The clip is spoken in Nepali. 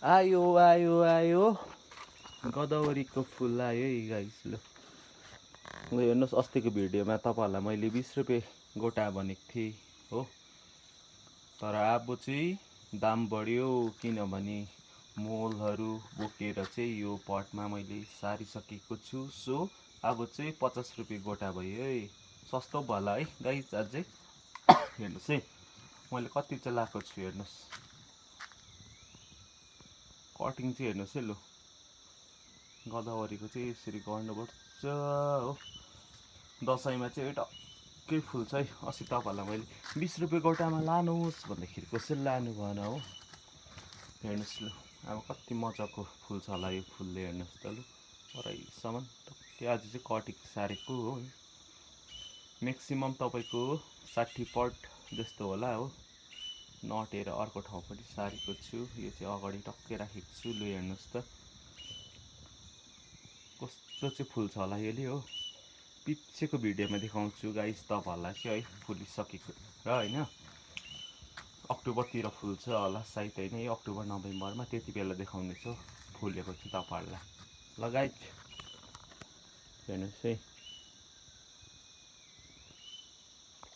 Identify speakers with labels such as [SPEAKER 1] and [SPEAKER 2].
[SPEAKER 1] आयो आयो आयो गदावरीको फुल आयो है गाइस। ल हेर्नुहोस्, अस्तिको भिडियोमा तपाईँहरूलाई मैले 20 रुपियाँ गोटा भनेको थिएँ हो, तर अब चाहिँ दाम बढ्यो किनभने मोलहरू बोकेर चाहिँ यो पटमा मैले सारिसकेको छु। सो अब चाहिँ 50 रुपियाँ गोटा भयो है, सस्तो भला है गाइस। अझै हेर्नुहोस् है मैले कति चाहिँ लाएको छु, हेर्नुहोस् कटिङ चाहिँ हेर्नुहोस् है। लु गदावरीको चाहिँ यसरी गर्नुपर्छ हो, दसैँमा चाहिँ टक्कै फुल्छ है। अस्ति तपाईँहरूलाई मैले 20 रुपियाँ गोटामा लानुहोस् भन्दाखेरि कसैले लानु भएन हो। हेर्नुहोस् लु अब कति मजाको फुल्छ होला यो फुलले, हेर्नुहोस् त लु परैसम्म टक्कै। आज चाहिँ कटिङ सारेको हो, म्याक्सिमम् तपाईँको 60 पट जस्तो होला हो, नटेर अर्को ठाउँ पनि सारेको छु। यो चाहिँ अगाडि टक्कै राखेको छु। लु हेर्नुहोस् त कस्तो चाहिँ फुल्छ होला यसले हो। पिछेको भिडियोमा देखाउँछु गाइस तपाईँहरूलाई चाहिँ है फुलिसकेको र होइन, अक्टोबरतिर फुल्छ होला सायद होइन, यो अक्टोबर नोभेम्बरमा त्यति बेला देखाउनेछु फुलेको चाहिँ तपाईँहरूलाई। ल गाइस हेर्नुहोस् है